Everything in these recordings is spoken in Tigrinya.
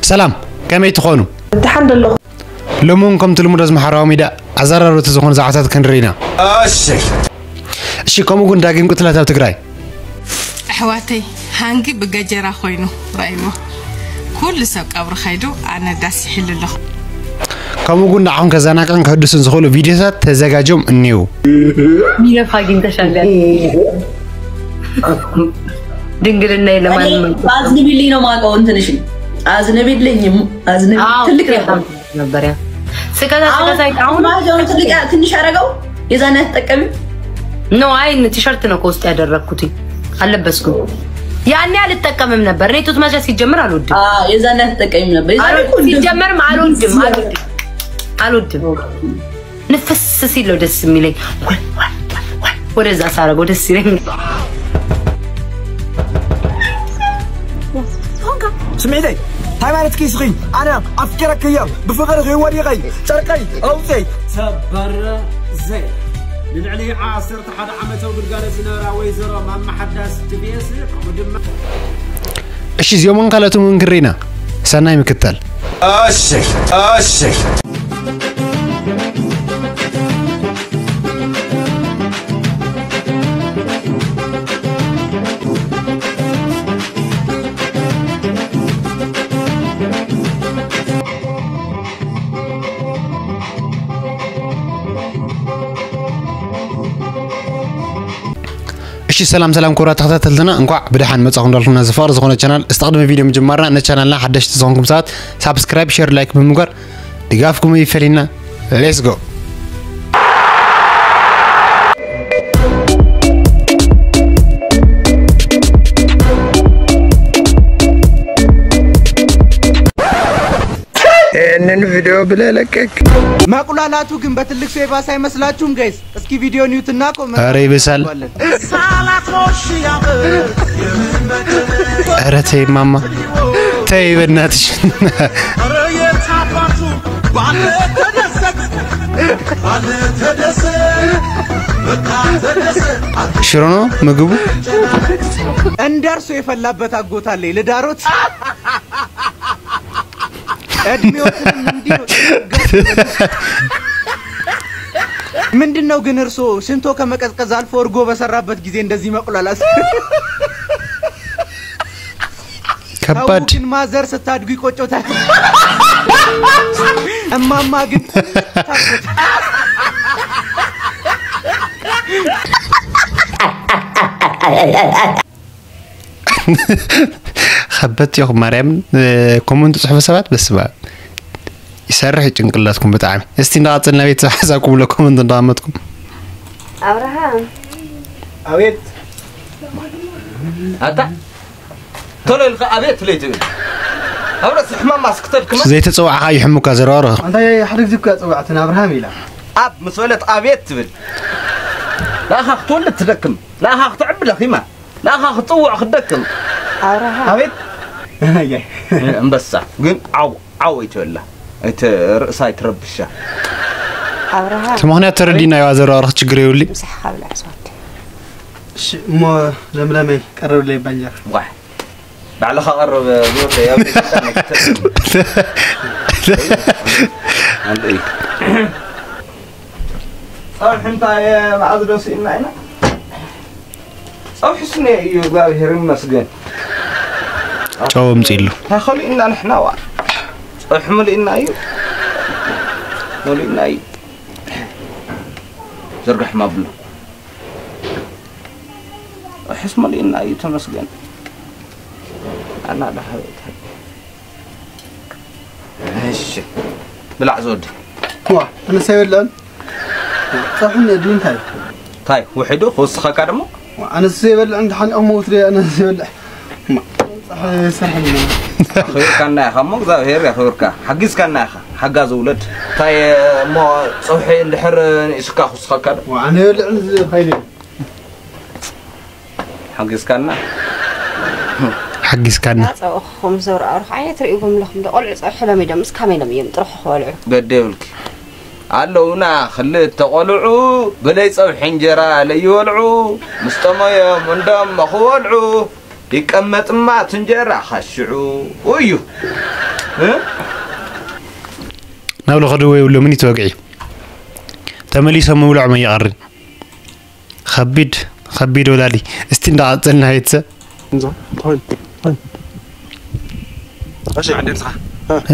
ሰላም፣ ከመይ ትኾኑ? ደሓን ደለኹ። ሎሚ እውን ከምቲ ልሙድ ኣብዚ ማሕበራዊ ሚድያ ኣዘራረብቲ ዝኾኑ ዛዕባታት ክንርኢ ኢና። እሺ። እሺ፣ ከምኡ እውን ዳግም ቅትለት ኣብ ትግራይ። ኣሕዋተይ፣ ሃንጊ ብገጀራ ኮይኑ ራእይዎ። ኩሉ ሰብ ቀብሪ ከይዱ፣ ኣነ ዳስ ይሕሉ ኣለኹ። ከምኡ እውን ንዓኹም ከዘናግዕን ከህድሱን ዝኽእሉ ቪድዮታት ተዘጋጅዮም እኒዉ። ሚለፍ ኣግኝተሻል። ድንግልና የለማንም። ኣዝንቢልኝ ነው የማውቀው እንትንሽን። አዝንቢልኝም፣ አዝንቢ-፣ አዎ፣ ትልቅ ነበር። ነበር ያ። ስከዛ፣ አሁን ስከዛ አሁን ማዘሩ ትልቅ ያ-፣ ትንሽ ያደረገው የዛን ያትጠቀሚ? ኖ፣ አይ፣ ቲሸርት ነው ከውስጥ ያደረግኩት። አልለበስኩም። ያኔ አልጠቀምም ነበር። እኔ ጡት ማስያዝ ሲጀምር አልወድም። አዎ፣ የዛን ያትጠቀሚ ነበር። የዛን አልወድ-፣ እኮ እንደ- ሲጀመርም አልወድም፣ አልወድም። አልወድም። ንፍስ ሲል ነው ደስ የሚለኝ። ወል፣ ወል፣ ወል፣ ወል። ወደዛ ሳረገው ደስ ይለኝ። ስምዒተይ፣ እንታይ ማለትኪ እስኺ? ኣነ ኣፍቂረኪ እየ፣ ብፍቕርኺ ወዲቐይ፣ ጨርቀይ ኣውፅይ። ሰበር ዜና። ንልዕሊ ዓሰርተ ሓደ ዓመት ኣብ ግልጋሎት ዝነበራ ወይዘሮ ማማ ሓዳስ ቲቢኤስ፣ ከምኡ ድማ እሺ፣ እዚኦምን ካልኦትን እውን ክንርኢ ኢና። ሰናይ ምክታል። እሺ፣ እሺ። እሺ፣ ሰላም ሰላም ክቡራት ተኸታተልትና፣ እንኳዕ ብደሓን መጻኹም እንዳልኩና፣ ዝፍቕሪ ዝኾነ ቻናል፣ እስቲ ቅድሚ ቪድዮ ምጅማርና ነቻናልና ሓደሽቲ ዝኾንኩም ሰባት ሳብስክራይብ፣ ሼር፣ ላይክ ብምግባር ድጋፍኩም ይፈሊና። ሌትስ ጎ። ይህንን ቪዲዮ ብለህ ለቀቅ። መቁላላቱ ግን በትልቅ ሰው የባሰ አይመስላችሁም ጋይስ? እስኪ ቪዲዮ ኒውትና ኮመንት ኧረ ይብሳል። እናደርጋለን። ኧረ ተይ ማማ፣ ተይ በእናትሽ። ሽሮ ነው ምግቡ። እንደርሱ የፈላበት አጎት አለኝ ልዳሮት። እድሜዎትንም እንዲህ ነው። ምንድን ነው ግን እርሶ ሽንቶ ከመቀዝቀዝ አልፎ እርጎ በሰራበት ጊዜ እንደዚህ መቁላላት? ከባድ። ሰው ግን ማዘር ስታድጉ ይቆጮታል። እማማ ግን ከበድቲ ኢኹም ማርያምን፣ እ፣ ኮመንት ትጽሕፉ ሰባት፣ በስመ ኣብ። ይሰርሕ እዩ ጭንቅላትኩም ብጣዕሚ። እስቲ እንዳቐጽልና ቤተሰብ ሓሳብኩም ለ ኮመንት እንዳቐመጥኩም። ኣብርሃም። ኣቤት። ኣታ፣ ቶሎ ኢልካ ኣቤት ለይ ትብል። ኣብ ርእሲ ሕማም ማስክ ተድክመ። ዘይተጸዋዕኻ ይሕሙካ ዘረባሩ። ኣንታ ሓደ ግዜ እኮ እያ ጸዋዕትን ኣብርሃም ኢላ። ኣብ ምስ በለት ኣቤት ትብል። ንኣኻ ክትወልድ ትደክም። ንኣኻ ክትዕቢ ደኺማ። ንኣኻ ክትጽውዕ ክትደክም። ኣብርሃም። ኣቤት። ኣንበሳ ግን ዓው ዓው ኣይትበላ። ኣይተ-፣ ርእሳ ኣይትረብሻ። ኣብርሃም። እቲ ምኽንያት ተረዲእናዮ፣ ኣዘራርኽ ችግር የብሉን። ምሳሕ ካብ ብላዕ ስዋት። እሺ፣ እሞ ለምለመይ፣ ቀርብለይ ባንጀራ። ዋሕ። ባዕልኻ ቀርብ፣ ዝወደ፣ ያው፣ ኣንተ እዩ። ጸብሒ እንታይ መኣዝ ዶ ስኢልና ኢና? ጸብሒ ስነ እዩ፣ እግዚኣብሔር ይመስገን። ጨው ኣምጺእሉ። እንታይ ኸሊእና ንሕና ዋ። ጸብሒ መሊእና እዩ። መሊእና እዩ። ዘርጋሕ ማብሎ። ጸብሒስ መሊእና እዩ፣ ተመስገን። ኣና ደሓ እሺ። ብላዕ ዝወዲ። ዋ፣ ኣነስ ኣይበልዕን። ጸብሒ እኒኦ ድዩ እንታይ? እንታይ? ውሒዱ ክውስኸካ ደሞ? ዋ፣ ኣነስ ዘይበልዕ እንተሓኒኦም መውት ደይ ኣነስ ዘይበልዕ። ማ፣ ጸብሒ ስራሕ እኒኦ። ኣኽቢርካና ኢኻ እሞ እግዚኣብሔር የኽብርካ። ሓጊዝካና ኢኻ። ሓጋዚ ውለድ። እንታይ እሞ ጸብሒ እንድሕር ንእስካ ክውስኸካ ዶ? ዋ፣ ኣነ ኣይበልዕን እዚ ፋይል። ሓጊዝካና። ሓጊዝካና። ጸብእኹም ዘውር ኣውርኽ ዓይነት ርእይዎም ኣለኹም ዶ? ቆልዑ ጸብሒ ለሚዶም፣ ምስ ካመይ ለሚዮም ጥርሑ ክበልዑ? ገደ ይብልኪ። ኣለውና ክልተ ቆልዑ፣ ብለይ ጸብሒ እንጀራ ለይበልዑ፣ ምስ ጠመዮም እንዶም ክበልዑ፣ ይቀመጥማ እቲ እንጀራ ኻሽዑ እዩ። ናብ ለኸድዎ የብሎምን እዩ ተወግዒ። ተመሊሶም ምብልዖም ኣይቐርን። ከቢድ ከቢድ ወላዲ። እስቲ እንዳቐጸልና ቤተሰብ። እንዛ፣ ትኾን፣ ትኾን። እሺ ዓንደልካ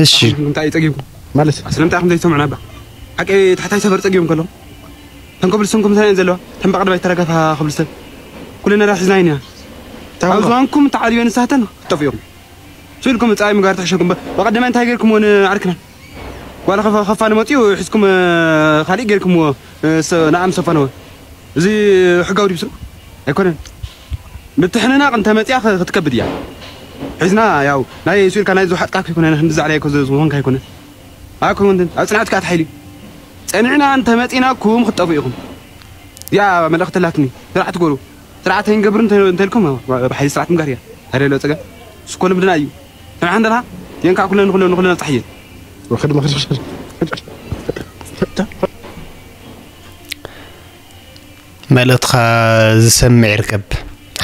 እሺ እንታይ እዩ ጸጊምኩም ማለት ስለምንታይ ኢኹም ዘይትሰምዑና እባ ሓቂ ታሕታይ ሰፈር ጸጊቦም ከለኹ ተን ኮብልስቶን ከምሳና እየን ዘለዋ ተን በቐደባይ ተረጋፋ ኮብልስቶን ኩለና ዳ ሒዝና ኢና ኣብ ዝባንኩም ተዓልዮ ንሳተን ክትጠፍኡ ኢኹም ስኢልኩም ጻይ ምጋር ትሕሸኩም በቐደመ እንታይ ገርኩምዎ ንዓርክና ጓል ኸፋ- ኸፋ ንመጽኡ ሒዝኩም እ፣ ካሊእ ገርኩምዎ እ፣ ሰ- ንኣም ሰፋነወ እዚ ሕጋዊ ድዩ ስሩ ኣይኮነን ምትሕንናቕ እንተመፅያ ኸ- ክትከብድ እያ ሒዝና ያው ናይ ስኢልካ ናይ ዝውሓጥካ ከይኮነ ክንዲ ዛዕላ ዝውኾንካ ኣይኮነ ኣይኮንትን ኣብ ፅንዓት ከዓ ተሓይሉ እዩ ፀኒዕና እንተመፂናኩም ክትጠፉ ኢኹም እዚኣ መልእኽቲ ኣላትኒ ስርዓት ግበሩ ስርዓት ኣይንገብር እንተ- እንተልኩም ብሓይሊ ስርዓት ምጋር እያ ታዲያ ሎ ፀገም ስኮ ልምድና እዩ ሰምዓ እንደልካ የንካ ኩለን ንኩለን ንኩለን ኣብፅሓየን ወክድ መክድ መልእኽትኻ ዝሰምዕ ይርከብ።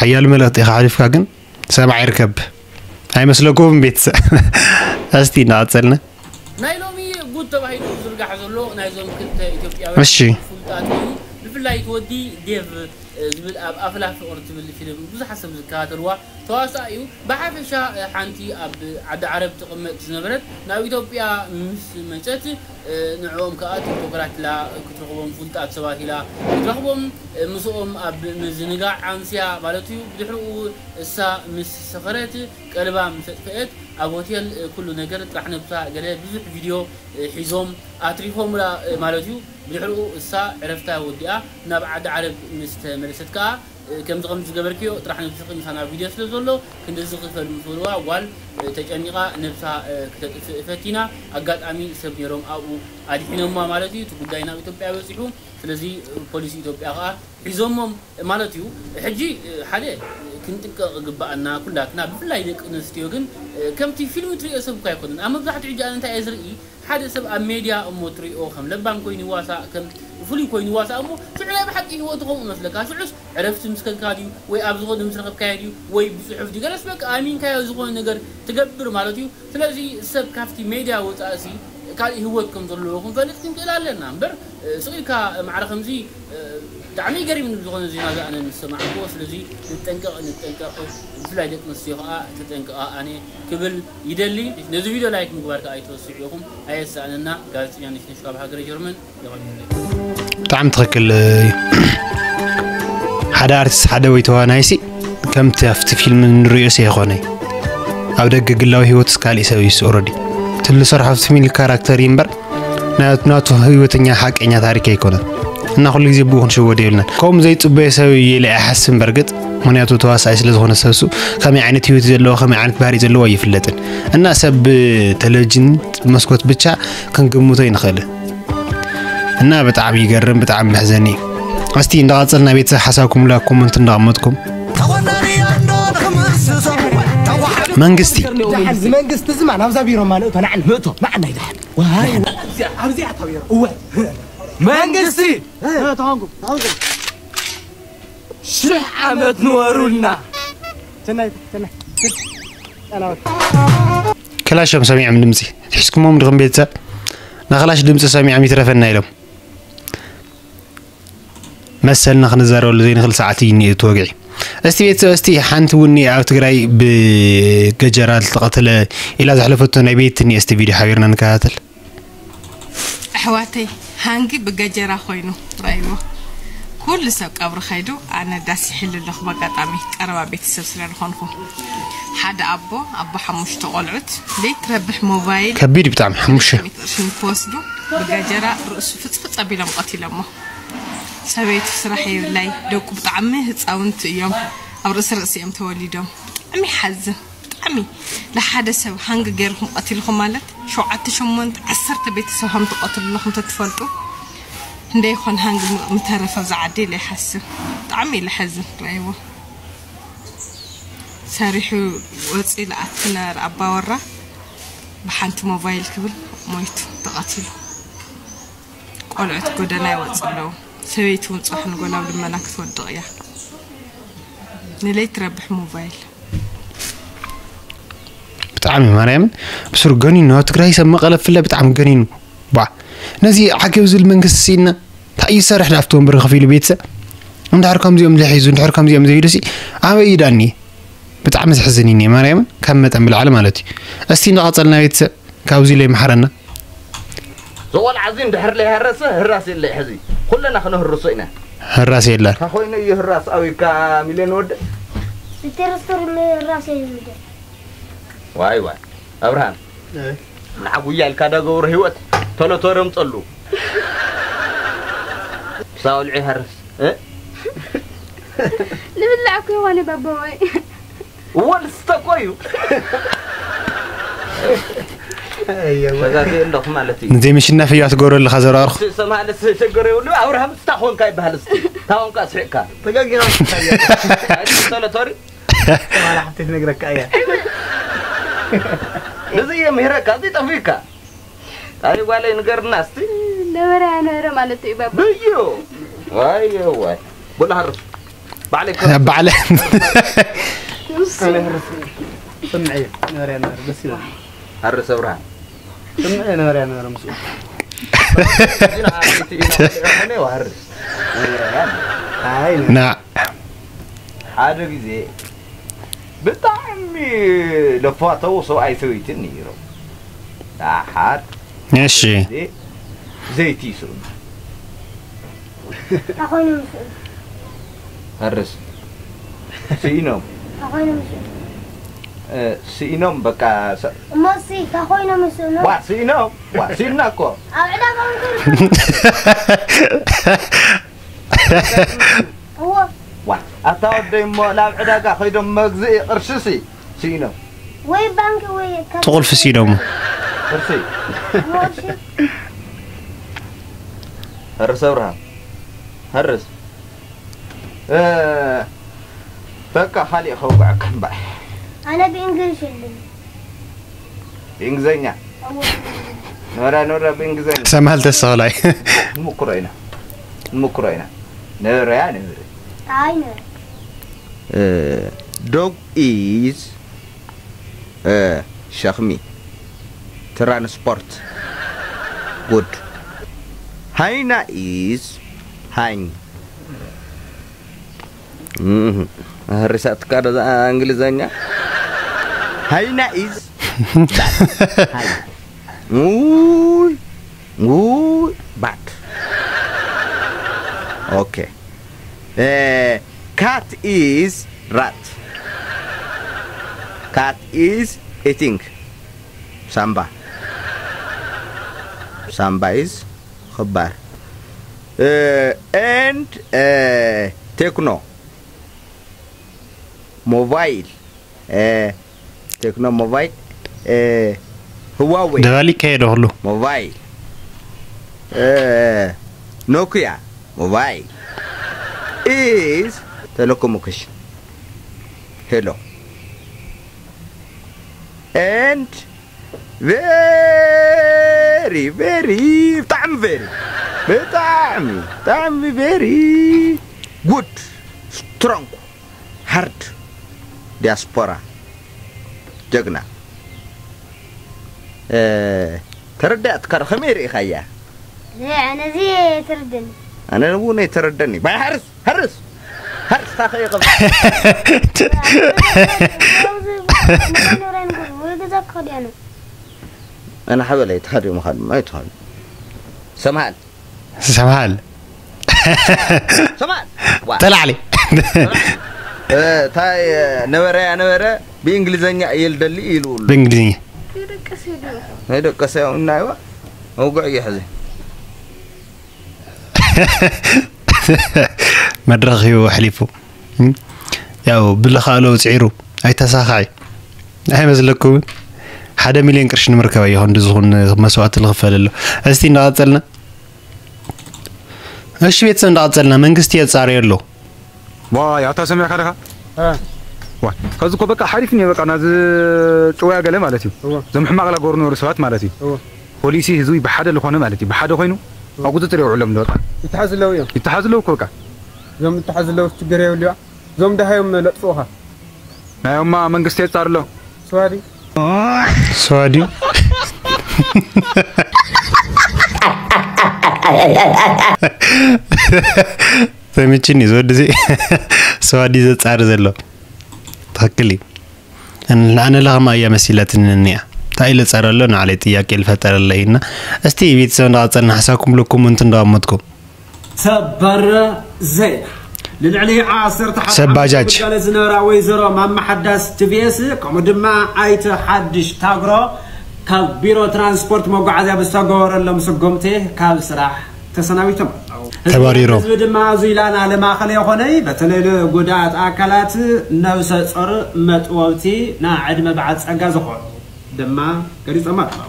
ሓያል መልእኽቲ ኢኻ ሓሊፍካ ግን ሰማዕ ይርከብ። ኣይመስለኩምን ቤተሰብ? እስቲ እናቐጸልና። ናይ ሎሚ ጉድ ተባሂሉ ዝዝርጋሕ ዘሎ ናይዞም ክልተ ኢትዮጵያውያን እሺ። ፍሉጣት ኮይኑ ብፍላይ እቲ ወዲ ዴቭ ዝብል ኣብ ኣፍላ ፍቕሪ ትብል ፊልም ብዙሓት ሰብ ዝከታተልዋ ተዋሳእ እዩ። ብሓፈሻ ሓንቲ ኣብ ዓዲ ዓረብ ትቕመጥ ዝነበረት ናብ ኢትዮጵያ ምስ መፀት ንዕኦም ከዓ ቲክቶከራት ኢላ ክትረኽቦም ፍሉጣት ሰባት ኢላ ክትረኽቦም ምስኦም ኣብ ምዝንጋዕ ኣምስያ ማለት እዩ። ብድሕሪኡ እሳ ምስ ሰኸረት ቀልባ ምስ ኣጥፈአት ኣብ ሆቴል ኩሉ ነገር ጥራሕ ነብሳ ገለ ብዙሕ ቪድዮ ሒዞም ኣትሪፎምላ ማለት እዩ። ብድሕሪኡ እሳ ዕረፍታ ወዲኣ ናብ ዓዲ ዓረብ ምስ ተመለሰት ከዓ ከምዚ ከምዚ ዝገበርክዮ ጥራሕ ነብስኺ ምሳና ቪድዮ ስለ ዘሎ ክንድዚ ክፈል ምስ በልዋ ጓል ተጨኒቓ ነብሳ ክተጥፍእ ፈቲና ኣጋጣሚ ሰብ ነይሮም ኣብኡ ኣድሒኖማ ማለት እዩ። እቲ ጉዳይ ናብ ኢትዮጵያ በፂሑ። ስለዚ ፖሊስ ኢትዮጵያ ከዓ ሒዞሞም ማለት እዩ። ሕጂ ሓደ ክንጥንቀቕ ግባኣና ኩላትና ብፍላይ ደቂ ኣንስትዮ ግን ከምቲ ፊልም ትሪኦ ሰብ እኳ ኣይኮነን ኣብ መብዛሕትኡ ሕጂ ኣነ እንታይ እየ ዝርኢ ሓደ ሰብ ኣብ ሜድያ እሞ ትሪኦ ከም ለባም ኮይኑ ይዋሳእ ከም ፍሉይ ኮይኑ ይዋሳእ እሞ ሽዑ ናይ ብሓቂ ህይወቱ ከምኡ መስለካ ሽዑስ ዕረፍቲ ምስ ከድካ ድዩ ወይ ኣብ ዝኾነ ምስ ረኸብካዮ ድዩ ወይ ብፅሑፍ ድዩ ገለስ በቃ ኣሚንካዮ ዝኾነ ነገር ትገብር ማለት እዩ ስለዚ ሰብ ካብቲ ሜድያ ወፃእሲ ካልእ ህይወት ከም ዘለዎ ክንፈልጥ ክንክእል ኣለና እምበር ስቕ ኢልካ ማዕረ ከምዚ ብጣዕሚ ገሪምኒ ብዝኾነ ዜና ዝኣነ ምስ ሰማዕክዎ ስለዚ ንጠንቀቕ ንጠንቀቕ ብፍላይ ደቂ ኣንስትዮ ከዓ ተጠንቀቓ ኣነ ክብል ይደሊ ነዚ ቪድዮ ላይክ ምግባር ከዓ ኣይትረስዑ ኢኹም ኣየሳእነና ጋዜጠኛ ነሽነሽ ካብ ሃገረ ጀርመን ብጣዕሚ ትኽክል እዩ ሓደ ኣርቲስት ሓደ ወይ ተዋናይሲ ከምቲ ኣብቲ ፊልም ንሪኦ ሲ ይኾነ ኣብ ደገ ግላዊ ህይወትስ ካሊእ ሰብ እዩ ኦረዲ ትልሰርሖ ኣብቲ ፊልም ካራክተር እዩ እምበር ናቱ ህይወተኛ ሓቀኛ ታሪክ ኣይኮነን እና ኩሉ ግዜ ብኡ ክንሽወድ የብልናን ከምኡ ዘይፅበዮ ሰብ እዩ ኢለ ኣይሓስብን በርግጥ ምክንያቱ ተዋሳኣይ ስለ ዝኾነ ሰብሱ ከመይ ዓይነት ህይወት ዘለዎ ከመይ ዓይነት ባህሪ ዘለዎ ኣይፍለጥን እና ሰብ ብቴሌቪዥን መስኮት ብቻ ክንግምቶ ይንኽእል እና ብጣዕሚ ይገርም ብጣዕሚ መሕዘኒ እዩ እስቲ እንዳቐፀልና ቤተሰብ ሓሳብኩም ላ ኮመንት እንዳቐመጥኩም መንግስቲ እዚ መንግስቲ እዚ ማን ኣብዛ ቢሮ ማን እቶ ናዕን ምእቶ ናዕን ኣይድሓን ኣብዚኣ ታብዮ እወ መንግስቲ ተዋንኩም ተዋንኩም ሽሕ ዓመት ንወሩልና ክላሾም ሰሚዖም ድምፂ ሒዝኩሞም ድኹም ቤተሰብ ንክላሽ ድምፂ ሰሚዖም ይትረፈና ኢሎም መሰልና ክንዛረበሉ ዘይንኽእል ሰዓት እዩ እኒኦ እቲ ወግዒ እስቲ ቤተሰብ እስቲ ሓንቲ እውን ኣብ ትግራይ ብገጀራ ዝተቐተለ ኢላ ዘሕለፈቶ ናይ ቤት እኒኦ እስቲ ቪድዮ ሓቢርና ንከታተል ኣሕዋተይ ሃንጊ ብገጀራ ኮይኑ ራይዎ ኩሉ ሰብ ቀብሪ ከይዱ ኣነ ዳስ ይሕል ኣለኹ በጋጣሚ ቀረባ ቤተሰብ ስለ ዝኾንኩ ሓደ ኣቦ ኣቦ ሓሙሽተ ቆልዑት ዘይትረብሕ ሞባይል ከቢድ ብጣዕሚ ሓሙሽተ ቅርሽን ክወስዱ ብገጀራ ርእሱ ፍፅፍፅ ኣቢሎም ቀቲሎሞ ሰበይቱ ስራሕ የብላይ ደቁ ብጣዕሚ ህፃውንቲ እዮም ኣብ ርእሲ ርእሲ እዮም ተወሊዶም ብጣዕሚ ይሓዝን ብጣዕሚ ለሓደ ሰብ ሃንግ ገይርኩም ቀቲልኩም ማለት ሸውዓተ ሸሞንተ ዓሰርተ ቤተሰብ ከም ትቀትሉ ኣለኹም ተትፈልጡ እንደይኮን ሃንግ ምተረፈ ኣብዚ ዓዲ ኢለ ይሓስብ ብጣዕሚ ኢለ ሓዝን ራይዎ ሰሪሑ ወፂ ለኣትነ ኣባወራ ብሓንቲ ሞባይል ክብል ሞይቱ ተቐቲሉ ቆልዑት ጎደና ይወፁ ኣለዉ ሰበይቲ እውን ፅባሕ ንጎላብ ልመና ክትወድቕ እያ ንለይ ትረብሕ ሞባይል ብጣ ብጣዕሚ ማርያምን ብስሩ ገኒኑ። ኣብ ትግራይ ሰብ መቐለ ብፍላይ ብጣዕሚ ገኒኑ። ባ ነዚ ዓገብ ዝብል መንግስቲ ስኢንና እንታይ ይሰርሕ? ዳፍቲ ወንበር ከፊሉ ቤተሰብ እንድሕር ከምዚኦም ለሒዙ እንድሕር ከምዚኦም ዘይዱሲ ኣበይ ይዳኒ? ብጣዕሚ ዘሕዝን እዩ ማርያምን ካብ መጠን ብላዕሊ ማለት እዩ። እስቲ እንዳቐጸልና ቤተሰብ ካብዚ ለይ መሓረና። ዝቆልዓ እዚ እንድሕር ለይሃረሰ ህራስ የለይ ሕዚ ኩለና ክነህርሶ ኢና። ህራስ የለን። ካኮይነ እዩ ህራስ ኣዊካ ሚልዮን ወደ ስተረስተር ራሴ ይደ ዋይ ዋይ ኣብርሃም ንዓጉያ ኢልካ ዳገብሮ ህይወት ቶሎ ቶሎ ምፀሉ ሳውልዒ ሃርስ ልብላዕ እኮ ይኾነ ባባዋይ እወ ልስተ እኮ እዩ ተዛዘ እንደኹ ማለት እዩ ንዘይ ምሽናፍ እዩ ኣትገብረሉ ካዘራርኹ ሰማለ ተሸገረ ይብሉ ኣብርሃም ስታ ኾንካ ይበሃል ስ ታኾንካ ስሕቅካ ተጋጊራ ቶሎ ቶሪ ተባላ ሓብቲ ትነግረካ እያ እዚ እየ ምህረካ እዚ ጠፊካ ኣይ ጓለይ ንገርና እስቲ ነበረ ነበረ ማለት እዩ ባባ ብዩ ዋይ ዋይ ቦላ ሃርሱ ባዕለይ ባዕለ ስምዐ ነበረ ነበረ ደስ ይላል ሃርስ ኣብርሃም ስምዐ ነበረ ነበረ ምስኡ ሃርስ ኣይ ና ሓደ ግዜ ብጣዕሚ ለፋተው ሰብኣይ ሰበይትን ነይሮም። ደሓር እሺ ግዜ ዘይቲ ይስእኑ። እንታይ ኮይኑ ምስኡ? ሕርስ ስኢኖም እንታይ ኮይኑ ምስኡ? እ፣ ስኢኖም በቃ ሰ- እሞ እሲ እንታይ ኮይኑ ምስኡ ነው? ዋ ስኢኖም ዋ ስኢና እኮ ኣብ ዕዳጋ እንከይዱ እዎ ዋ ኣታ ወደይ እሞ ናብ ዕዳጋ ከይዶም መግዝኢ ቅርሽሲ ስኢኖም ወይ ባንክ ወይ ካብ ትቑልፊ ሲዶሞ ቅርሲ ወርሺ ሕርስ ኣብርሃም ሕርስ እ፣ በቃ ካሊእ ከውግዐካ እምበኣር ኣነ ብእንግሊሽ የለን ብእንግዘኛ እዎ ኖራ ኖራ ብእንግዘኛ ሰማል ተሰኽላይ ንምክሮ ኢና ንምክሮ ኢና ነብረያ ነብረ ኣይ ነ dog is ሸኽሚ transport good hyena is ሃኝ ርሳትካ ዶ እንግሊዘኛ hyena is ውይ ውይ bad okay cat is rat cat is eating ሳምባ ሳምባ is ክባር and techno mobile techno mobile ህዋዌ ደባሊካዮ ዶ ክሉ mobile ኖኪያ mobile is telecommunication hello and very very ብጣዕሚ very ብጣዕሚ ብጣዕሚ very good strong hard diaspora ጀግና ተረዳእትካ ዶ ከመይ ርኢኻያ ኣነ እዚ ትርድን ኣነ እውን ኣይተረደኒ ባይ ሃርስ ሃርስ ሃርስ ታኸ ይኸብ ገዛ ክኸድ ያነ ኣነ ሓበለይ ተኸዲኡ ምኻድ ኣይትኸዱ ሰምሃል ሰምሃል ሰምሃል ተላዕሊ እንታይ ነበረ ያ ነበረ ብእንግሊዘኛ እየ ልደሊ ኢሉ ብእንግሊዝኛ ይደቀስ ሄዱ ናይ ደቀሰ ያው እናይዋ መውግዕ እዩ ሕዚ መድረኽ እዩ ኣሕሊፉ ያው ብልኻሎ ፅዒሩ ኣይተሳኻዒ ኣይመስለኩምን ሓደ ሚልዮን ቅርሺ ንምርከብ ኣየ ክንዲ ዝኹን መስዋእቲ ዝኽፈል ኣሎ እስቲ እንዳቐፀልና እሺ ቤተሰብ እንዳቐፀልና መንግስቲ የፃርዮ ኣሎ ዋይ ኣታ ሰሚዕካ ደኻ ዋይ ከዚ እኮ በቃ ሓሪፍ እኒኦ በቃ ናዚ ጭውያ ገለ ማለት እዩ እዞም ሕማቕ ላገሩ ነበሩ ሰባት ማለት እዩ ፖሊሲ ህዝቢ ብሓደ ዝኾነ ማለት እዩ ብሓደ ኮይኑ ኣብ ቁፅፅር የውዕሎም በቃ ይተሓዝ ኣለዉ እዮም ይተሓዝ ኣለዉ እኮ በቃ እዞም ይተሓዝ ኣለዉ ችግር የብልዋ እዞም ደሃዮም ለጥፍኡኻ ናዮማ መንግስቲ የፃር ኣሎ ስዋዲ ሰዋ ድዩ? ተምችኒ ዝወዲ እዚ ሰዋ ድዩ ዘጻሪ ዘሎ? ትኽክል እዩ። ኣነ ለኸማ እያ መሲለትኒ እኒኣ። እንታይ ኢለ ጸረ ኣሎ ንዓለይ ጥያቄ ልፈጠረለይ እና እስቲ ቤተሰብ እንዳቐጸልና ሓሳብኩም ልኩም እንት እንዳቐመጥኩም። ሰበር ዜና። ንልዕሊ ዓሰርተ ሓደ ሰብ ባጃጅ። ዓመት ዝነበራ ወይዘሮ ማማ ሓዳስ ቲቪኤስ ከምኡ ድማ ኣይተ ሓድሽ ታግሮ ካብ ቢሮ ትራንስፖርት መጓዓዝያ ብዝተገበረሎም ስጎምቲ ካብ ስራሕ ተሰናቢቶም ኣለዉ። ተባሪሮም። ህዝቢ ድማ እዚ ኢላና ለማእኸል የኾነይ በተለይ ጉዳት ኣካላት ነብሰ ጾር መጥወብቲ ና ዕድመ በዓል ጸጋ ዝኾኑ ድማ ገሊጾም ኣለዉ።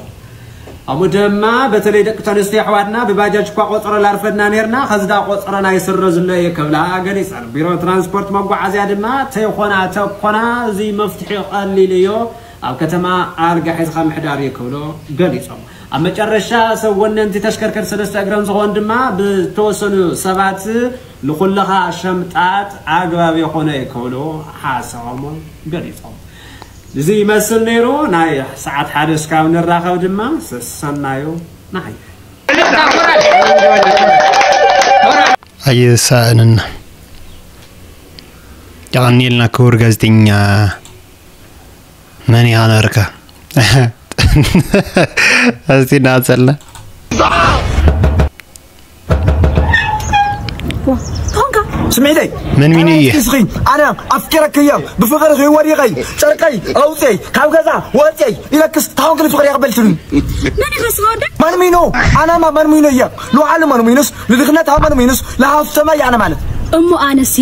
ከምኡ ድማ በተለይ ደቂ ተንስትዮ ኣሕዋትና ብባጃጅ እኳ ቆፀሮ ላርፈድና ነርና ከዝዳ ቆፀሮና ይስረዝሎ እየ ክብላ ገሊፀን። ቢሮ ትራንስፖርት መጓዓዝያ ድማ ተይኮና ተኮና እዚ መፍትሒ ቀሊል እዮ ኣብ ከተማ ኣልጋ ሒዝካ ምሕዳር እዩ ክብሎ ገሊፆም። ኣብ መጨረሻ ሰብ ወነንቲ ተሽከርከር ሰለስተ እግረን ዝኾን ድማ ብተወሰኑ ሰባት ንኩልኻ ሸምጣት ኣግባብ የኾነ ክብሉ ሓሳቦም ገሊፆም። እዚ ይመስል ነይሩ ናይ ሰዓት ሓደ እስካብ ንራኸብ ድማ ሰሰናዩ ንዓይ። ኣይሳእንና። የቐንየልና ክቡር ጋዜጠኛ። መን ኢኻ ነርካ? እስቲ እናቐጸልና። ስምዒተይ መን ሚኑ እየ? እስኺ ኣነ ኣፍቂረኪ እየ ብፍቕርኺ ወዲቐይ ጨርቀይ ኣውፅየይ ካብ ገዛ ወፅየይ ኢለክስ ታሁን ግን ፍቕሪ ያቕበልትኒ መን ኢኻ ስኻ ወደ ማን ሚኑ ኣናማ ማን ሚኑ እየ ልውዓሉ ማን ሚኑስ ልድኽነት ሃብ ማን ሚኑስ ለሃፍተማ እየ ኣነ ማለት እሞ ኣነሲ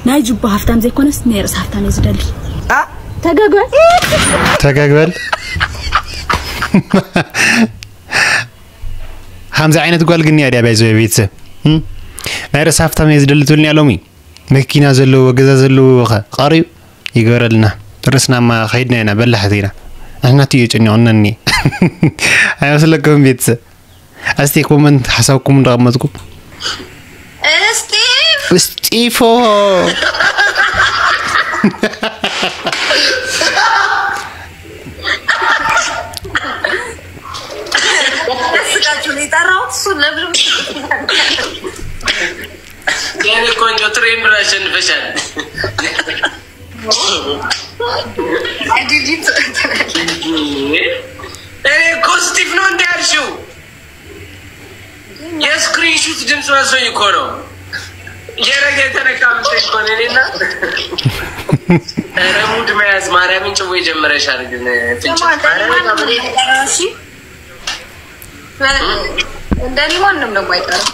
ናይ ጅቦ ሃፍታም ዘይኮነስ ናይ ርእሲ ሃፍታም እየ ዝደሊ ኣ ተገግበ ተጋግበል። ከምዚ ዓይነት ጓል ግን እያ ድያ ባይዘ ቤተሰብ? እም? ናይ ርእሲ ሃፍታም እየ ዝደሊ ትብልኒ ኣሎሚ። መኪና ዘለዎ፣ ገዛ ዘለዎ ኸ ቀሪብ ይገረልና። ርእስናማ ከይድና ኢና፣ በላሕቲ ኢና። ንሕና እቲ እዩ ጨኒቑና እኒ። ኣይመስለኩም ቤተሰብ? እስቲ ኮመንት ሓሳብኩም እንዳቐመጥኩም። እስጢፍ እስጢፎ። ስጋችሁ ሊጠራው እሱ ለምን የኔ ቆንጆ ትሬንድ አሸንፈሻል። ዲዲት እኔ እኮ ስቲፍ ነው እንዲ ያልሽው የስክሪንሹት ድምፅ መስሎኝ እኮ ነው። የረገ የተነካ ምስል እኮ ነው። እኔና ኧረ ሙድ መያዝ ማርያምን ጭዌ ጀምረሻል። ግን ፍንጭ እሺ እንደኔ ማንም ነው የማይጠራው።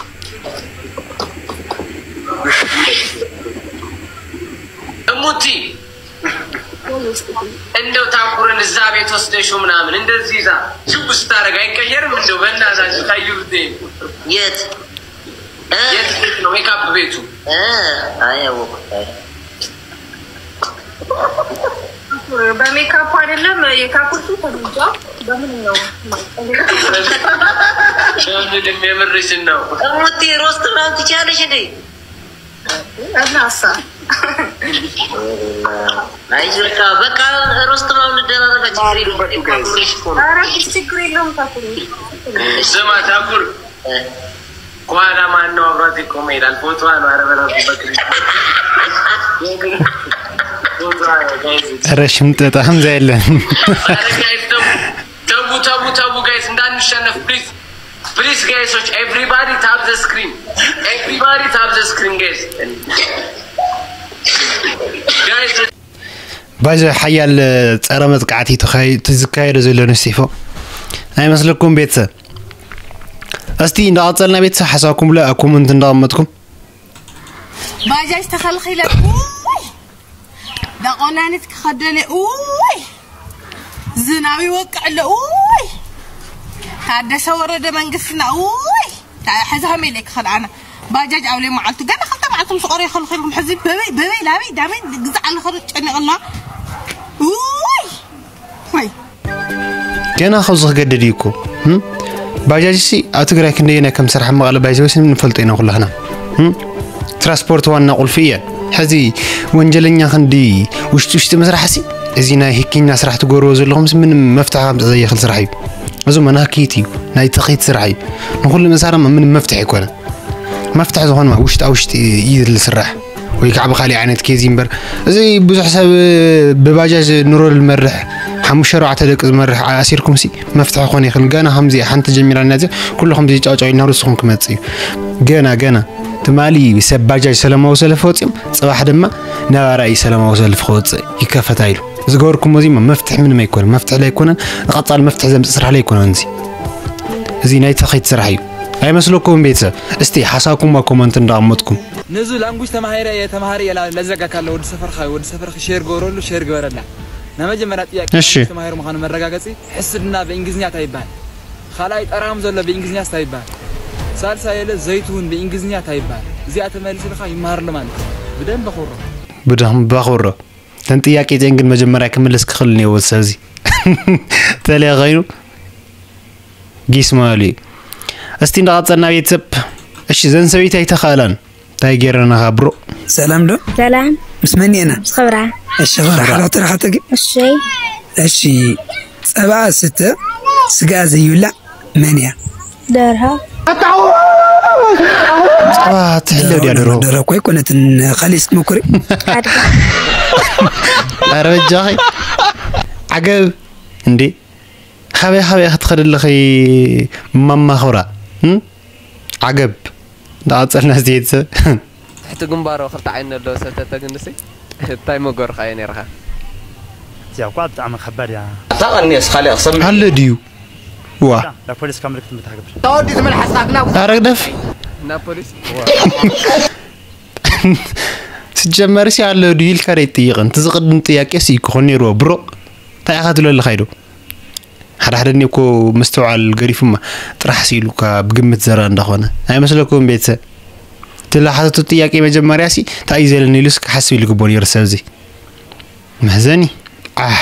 እሙቲ እንደው ታኩረን እዛ ቤት ወስደሽው ምናምን እንደዚህ ይዛ ጅቡ ስታደርግ አይቀየርም? እንደው በእናታችሁ ታዩ ብትይ የት የት ቤት ነው ሜካፕ ቤቱ? እ፣ አይ አወኩት። አይ በሜካፕ አይደለም የካኩርቱ ተብጃ በምን ነው ሸምድም የምርሽን ነው። እሙቲ ሮስት ምናምን ትችያለሽ እንዴ? እናሳ አይዞሽ በቃ ሮስት ምናምን እንደራረጋ ችግር የለውም። ኮላቦሬሽን እኮ ነው። ኧረ ችግር የለውም። ታኩር ስማ ታኩር ከኋላ ማን ነው አብሯት ይቆመ ይላል። ፎቶዋ ነው። ኧረ በእናትህ በክሪ ፎቶዋ ነው ጋይዝ። ኧረ ሽምጥጥ ሀምዛ የለን። ኧረ ጋይዝ ተቡ ተቡ ተቡ ተቡ ጋይዝ እንዳንሸነፍ ፕሊዝ ፕሊዝ ጋይሶች everybody tap the screen everybody tap the screen ጋይዝ ጋይዝ ባይዘ ሓያል ጸረ መጥቃዕቲ ተኻይ- ዝካየደ ዘሎ ንስቲፎ ኣይመስለኩም ቤተሰብ? እስቲ እንዳቐጸልና ቤተሰብ ሓሳብኩም ለ ኮመንት እንዳቐመጥኩም ባጃጅ ተኸልኺለ ውይ ዳቆናኒት ክኸደለ ውይ ዝናብ ይወቅዕ ኣሎ ውይ ታደሰ ወረደ መንግስትና ውይ ሕዚ ከመይ ኢለ ክኸድ ኣነ ባጃጅ ኣብ ለይ መዓልቱ ገና ክልተ መዓልቲ ምስ ቆረ ይኸልኺልኩም ሕዚ በበይ በበይ ላበይ ዳበይ ግዛዕ ኣለኸ ጨኒቕልና ውይ ወይ ገና ካብዚ ክገድድ እዩ እኮ እም? ባጃጅ ሲ ኣብ ትግራይ ክንደየናይ ከም ስራሕ መቐለ ባይዘወይ ስም ንፈልጦ ኢና ኩላህና እም? ትራንስፖርት ዋና ቁልፊ እየ ሕዚ ወንጀለኛ ክንዲ ውሽጢ ውሽጢ ምስራሕ ሲ እዚ ናይ ህኪና ስራሕ ትገብርዎ ዘለኹምስ ምንም መፍትሒ ከምፅእ ዘይኽእል ስራሕ እዩ። እዚ መናክይት እዩ፣ ናይ ተኺት ስራሕ እዩ። ንኹሉ መሳርያ ምንም መፍትሒ ኣይኮነ። መፍትሒ ዝኾነ ውሽጣ ውሽጢ እዩ ዝስራሕ፣ ወይ ከዓ ብካሊእ ዓይነት ኬዝ እምበር። እዚ ብዙሕ ሰብ ብባጃጅ ኑሮ ዝመርሕ፣ ሓሙሽተ ኣርባዕተ ደቂ ዝመርሕ ኣሲርኩም ሲ መፍትሒ ክኾን ይኽእል። ገና ከምዚ ሓንቲ ጀሚራና እዚ ኩሉ ከምዚ ጫውጫው ኢልና ርስኹም ክመጽእ እዩ። ገና ገና ትማሊ ሰብ ባጃጅ ሰላማዊ ሰልፊ ወፂኦም፣ ፅባሕ ድማ ነባራይ ሰላማዊ ሰልፊ ክወፅእ ይከፈታ ኢሉ። ዝገበርኩሞ እዚ መፍትሒ ምንም ኣይኮነን፣ መፍትሒ ኣይኮነን። ንቐፃሊ መፍትሒ ዘምፅእ ስራሕ ኣይኮነን። እዚ እዚ ናይ ተኺት ስራሕ እዩ። ኣይመስለኩም ቤተሰብ? እስቲ ሓሳብኩም ኣብ ኮመንት እንዳቐመጥኩም። ንዙ ላንጉጅ ተማሂረ እየ ተማሃሪ እየ ለዘጋካ ኣሎ ወዲ ሰፈርካ ወዲ ሰፈርክ ሼር ገበረሉ ሼር ገበረላ። ናይ መጀመርያ ጥያቄ እሺ። ላንጉጅ ተማሂሩ ምዃኑ መረጋገፂ። ሕስድና ብእንግሊዝኛ እንታይ ይበሃል? ካልኣይ ጠራሙ ዘሎ ብእንግሊዝኛ እንታይ ይበሃል? ሳልሳይ የለ ዘይትውን ብእንግሊዝኛ እንታይ ይበሃል? እዚኣ ተመልስልካ ይመሃርሉ ማለት እዩ። ብደንብ ኣኽብሮ። ብደንብ ኣኽብሮ። እተን ጥያቄ እዚአን ግን መጀመርያ ክምልስ ክኽእል ነይዎ። ሰብዚ ተለያ ኸይኑ ጊስ ማሉ እዩ። እስቲ እንዳቐጸልና ቤተሰብ። እሺ፣ ዘን ሰበይቲ ኣይተኻእላን። እንታይ ገይረናኻ ብሮ? ሰላም ዶ? ሰላም ምስ መን ኢና? ምስ ክብራ እሺ፣ ኸብራ ሓዳት ተረኻተጊ። እሺ እሺ፣ ጸባ ስተ ስጋ ዘይብላዕ መን እያ? ደርሆ ጸባ ትሕለብ ድያ ደርሆ? ደርሆ እኮ ኣይኮነትን። ካሊእ እስኪ ሞክሪ። ኣድጊ ኧረ በጃኺ ዓገብ እንዴ! ኻበይ ኻበይ ክትኸዲ ኣለኺ ማማ ኹራ? እም? ዓገብ። እንዳቐጸልና እስቲ ቤተሰብ። ትሕቲ ግንባሮ ክልተ ዓይኒ ኣለዎ ሰብ ተተግንሲ እንታይ መጎርኻ እየ ነይርኻ? እዚኣ እኳ ብጣዕሚ ከባድ እያ። እታ ቀኒስ ካሊእ ክሰምዕ ኣሎ ድዩ? ዋ። ናብ ፖሊስ ካብ ምልክት ምትሃግብር። ኣረ ግደፍ። ናብ ፖሊስ ስጀመር ሲ ኣሎ ድዩ ኢልካ ደይትጥይቕን? እቲ ዝቕድም ጥያቄ ሲ ክኾን ነይርዎ ብሮ። እንታይ ኢኻ ትብለልኻ ኢዶ? ሓደ ሓደ እኔ እኮ ምስትውዓል ገዲፉማ ጥራሕ ስኢሉካ ብግምት ዘረባ እንዳኾነ ኣይመስለኩምን ቤተሰብ? እቲ ዝሓተቱ ጥያቄ መጀመርያ ሲ እንታይ እዩ ዘለኒ ኢሉስ ክሓስብ ኢሉ ግቦ ነይሩ ሰብ እዚ። መሕዘኒ። ኣሕ።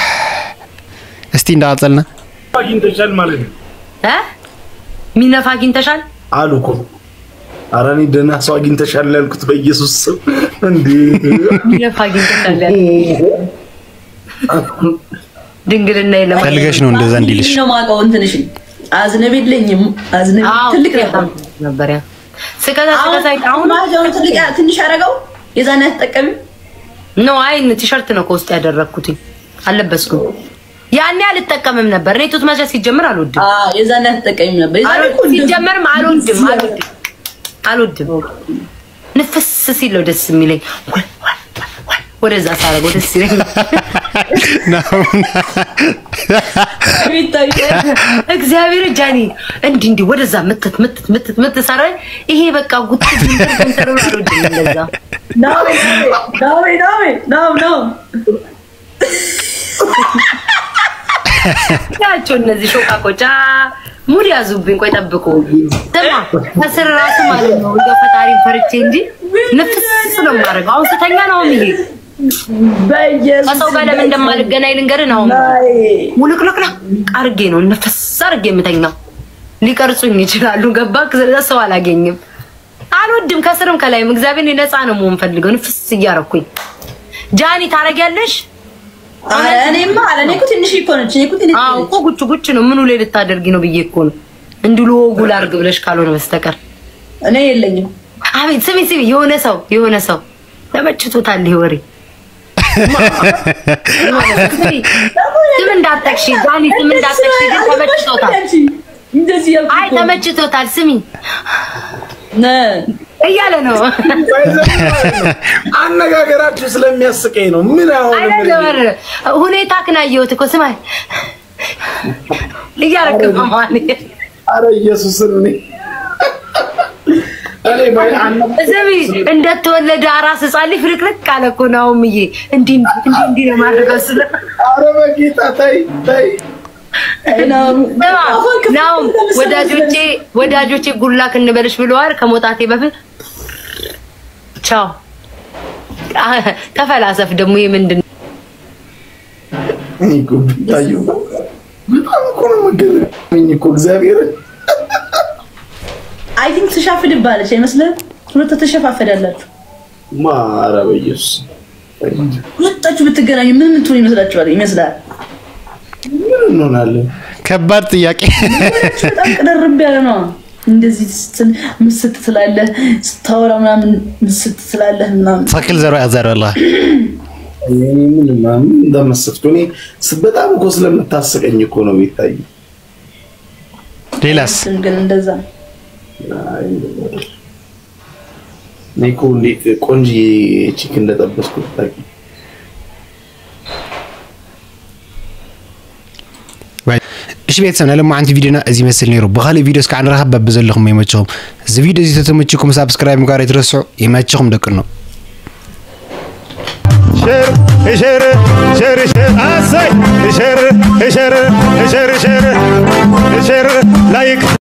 እስቲ እንዳቐጸልና። አግኝተሻል ማለት ነው። እ? ሚነፍ አግኝተሻል? አሉ እኮ። ኧረ እኔ ደህና ሰው አግኝተሻል ያልኩት በኢየሱስ ስም እንዴ። ሚነፍ አግኝተሻል ያልኩት። ድንግልና የለም። ፈልገሽ ነው እንደዛ እንዲልሽ። ነው የማውቀው እንትንሽ አዝነብ የለኝም። አዝነብ አዎ፣ ትልቅ በጣም ነበር። ነበር ያ። ስከዛ አሁን ስከዛ አሁን አሁን ትልቅ ትንሽ አደረገው የዛን ያትጠቀሚ ኖ አይ ቲሸርት ነው ከውስጥ ያደረኩት አለበስኩም። ያኔ አልጠቀምም ነበር። እኔ ጡት መሸት ሲጀምር አልወድም። የዛን ያትጠቀሚ ነበር። የዛን እኮ እንደ- ሲጀመርም አልወድም አልወድም አልወድም። ንፍስ ሲል ነው ደስ የሚለኝ። ወደዛ ሳረገው ደስ ይለኝ። የሚታይ እግዚአብሔር ጃኒ እንዲ እንዲ ወደዛ ምትት ምትት ምትት ምትት ሳረ። ይሄ በቃ ጉት ጉንተር ጉንተር አልወድም እንደዛ። ናዊ ናዊ ናዊ ናዊ ናዊ ናዊ ያቸው እነዚህ ሾቃቆጫ ሙድ ያዙብኝ። ቆይ ጠብቁ። ስማ ከስር ራሱ ማለት ነው እንደ ፈጣሪ ፈርቼ እንጂ ንፍስ ነው የማደርገው። አሁን ስተኛ ነው ይሄ በኢየሱስ ከሰው ጋር ለምን እንደማልገናኝ ልንገርህ ነው። አሁን ናይ ሙልቅልቅልቅ አርጌ ነው ንፍስ አርጌ የምተኛው። ሊቀርጹኝ ይችላሉ። ገባክ? ስለዛ ሰው አላገኝም። አልወድም ከስርም ከላይም እግዚአብሔር ነፃ ነው መሆን ፈልገው ንፍስ እያረኩኝ። ጃኒ ታረጊያለሽ? ኧረ እኔማ አለ እኔ እኮ ትንሽ እኮ ነች። እኔ እኮ ትንሽ አዎ እኮ ጉች ጉች ነው። ምኑ ላይ ልታደርጊ ነው ብዬ እኮ ነው እንዲሉ ወጉ ላርግ ብለሽ ካልሆነ በስተቀር። እኔ የለኝም። አቤት ስሚ ስሚ፣ የሆነ ሰው የሆነ ሰው ተመችቶታል ይሄ ወሬ። ስሚ፣ ስም እንዳትጠቅሺ ዳኒ፣ ስም እንዳትጠቅሺ ግን ተመችቶታል። እንደዚህ ያልኩ አይ እኮ ነው። ተመችቶታል። ስሚ ነ- እያለ ነው። አነጋገራችሁ ስለሚያስቀኝ ነው። ምን አሁን ምን አይደለም ሁኔታ ክን አየሁት እኮ ስማ እያረክ ነው ማለት አረ ኢየሱስን እኔ እኔ ማይ አነ ስሚ እንደተወለደ አራስ ህጻን ልጅ ፍርቅርቅ አለ እኮ ናሆምዬ። እንዲህ እንዲህ እንዲህ ነው ማድረገው ስለ አረ በጌታ ታይ ታይ ነው። ስማ ናሆም ወዳጆቼ ወዳጆቼ ጉላክ እንበልሽ ብለዋል ከመውጣቴ በፊት ቻው። ተፈላሰፍ ደግሞ ይሄ ምንድን ነው? እኔ እኮ ብታየው በጣም እኮ ነው የምገርመኝ እኮ እግዚአብሔርን። አይ ቲንክ ትሻፍድባለች አይመስልህም? ሁለቱ ትሸፋፈዳላችሁ። ማ ኧረ በኢየሱስ ሁለታችሁ ብትገናኙ ምን ምትሆን ይመስላችኋል? ይመስላል ምን እንሆናለን? ከባድ ጥያቄ። በጣም ቅርርብ ያለ ነው። እንደዚህ ስትል ምስጥ ትላለህ፣ ስታወራ ምናምን ምስጥ ትላለህ ምናምን። ትክክል። ዘሮ ያዘረላ እኔ ምን ምናምን እንደመሰጥኩ እኔ ስ- በጣም እኮ ስለምታስቀኝ እኮ ነው የሚታይ። ሌላስ? ግን እንደዛ እኔ እኮ እንዴት ቆንጆ ቺክ እንደጠበስኩ ታውቂ። እሺ ቤተሰብ፣ ናይ ሎማዓንቲ ቪዲዮና እዚ ይመስል ነይሩ። ብኻልእ ቪዲዮ እስካዕ ንራኸብ። በብዘለኹም ይመችኹም። እዚ ቪዲዮ እዚ ተተመችኩም ሳብስክራይብ ምግባር ኣይትረስዑ። ይመችኹም ደቂ ነው። ሸር ሸር ሸር ሸር ኣሰይ ሸር ሸር ሸር ሸር ሸር ላይክ